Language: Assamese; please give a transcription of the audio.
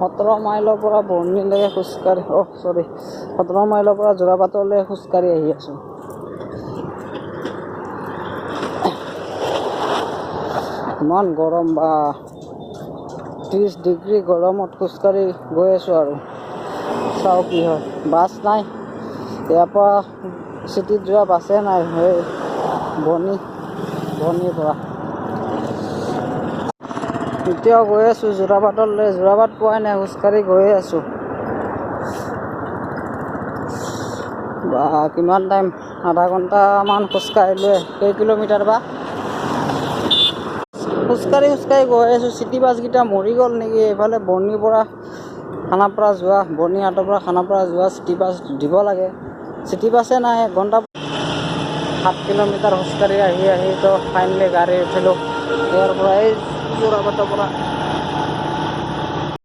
17 মাইলৰ পৰা বৰ্ণিলৈকে খোজকাঢ়ি, অ' চৰি, 17 মাইলৰ পৰা যোৰাবাটলৈ খোজকাঢ়ি আহি আছোঁ। ইমান গৰম বা 30 ডিগ্ৰী গৰমত খোজকাঢ়ি গৈ আছোঁ আৰু চাওঁ কি হয়। বাছ নাই, ইয়াৰ পৰা চিটিত যোৱা বাছে নাই, সেই বৰ্ণিৰ পৰা এতিয়াও গৈ আছোঁ যোৰাবাটলৈ। যোৰাবাট পোৱাই নাই, খোজকাঢ়ি গৈয়ে আছোঁ। বা কিমান টাইম, আধা ঘণ্টামান খোজকাঢ়িলোৱে। কেই কিলোমিটাৰ বা খোজকাঢ়ি খোজকাঢ়ি গৈ আছোঁ। চিটি বাছকেইটা মৰি গ'ল নেকি? এইফালে বৰ্ণিৰ পৰা খানাপাৰা যোৱা, বৰ্ণিহাটৰ পৰা খানাপাৰা যোৱা চিটি বাছ দিব লাগে, চিটি বাছে নাই। 1 ঘণ্টা 7 কিলোমিটাৰ খোজকাঢ়ি আহি আহি তো ফাইনেলি গাড়ী উঠিলোঁ ইয়াৰ পৰা, এই যোৰাবাটৰ পৰা।